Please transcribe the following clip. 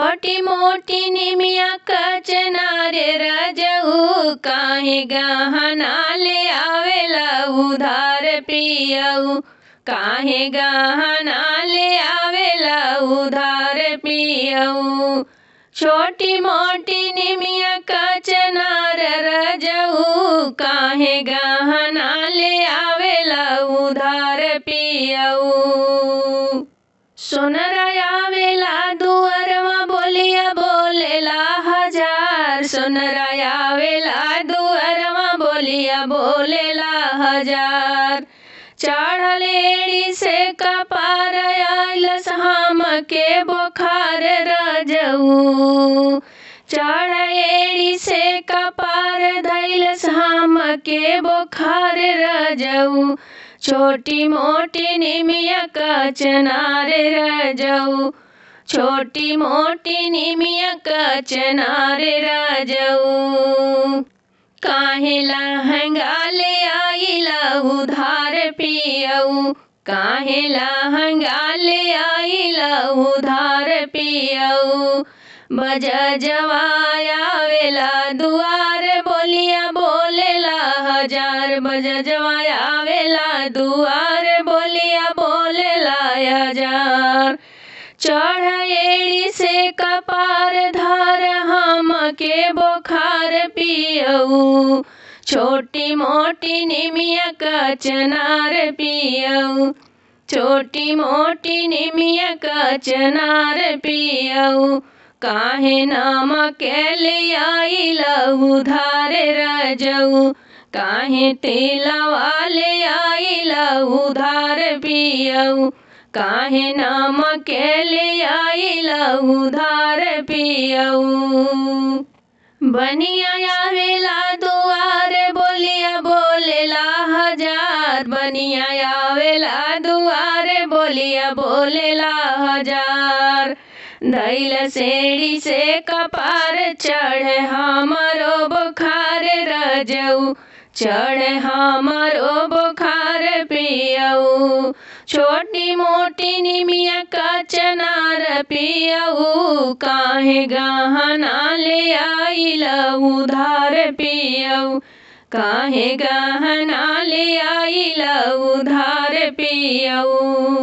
छोटी मोटी निमिया कचनार रजऊ, काहे गहना ले आवेला उधार पियऊ, काहे गहना ले आवेला उधार पियऊ। छोटी मोटी निमिया कचनार रजऊ, काहे गहना ले आवेला उधार पियऊ। सोनरा आवेला दुअरवा बोलिया बोलेला हजार, सोनरा आवेला दुअरवा बोलिया बोलेला हजार। चढ़ल एड़ी से कपार आइलस हम के बोखार रजऊ, चढ़ एड़ी से कपार धैलस हम के बोखार रजऊ। छोटी मोटी निमिया कचनार रजऊ, छोटी मोटी निमिया कचनार रजऊ। काहे लहंगा ले आइला उधार पियऊ, काहे लहंगा ले आइला उधार पियऊ। बजजवा आवेला दुआर बोलिया बोलेला हजार, बजजवा आवेला दुआर बोलिया बोलेला हजार। चढ़ एड़ी से कपार धार हम के बोखार पियऊ, छोटी मोटी निमिया कचनार पियऊ, छोटी मोटी निमिया कचनार पियऊ। काहे नमक ले आइला उधार रजऊ, काहे तेलवा ले आइला उधार पियऊ, काहे नमक ले आइला उधार पियऊ। बनिया आवेला दुआर बोलिया बोलेला हजार, बनिया आवेला दुआर बोलिया बोलेला हजार। धैल सेड़ी से कपार चढ़ हमरो बुखार रजऊ, चढ़ हमरो बुखार पियऊ। छोटी मोटी निमिया कचनार पियऊ, काहे गहना ले आइला उधार पियऊ, काहे गहना ले आइला उधार पियऊ।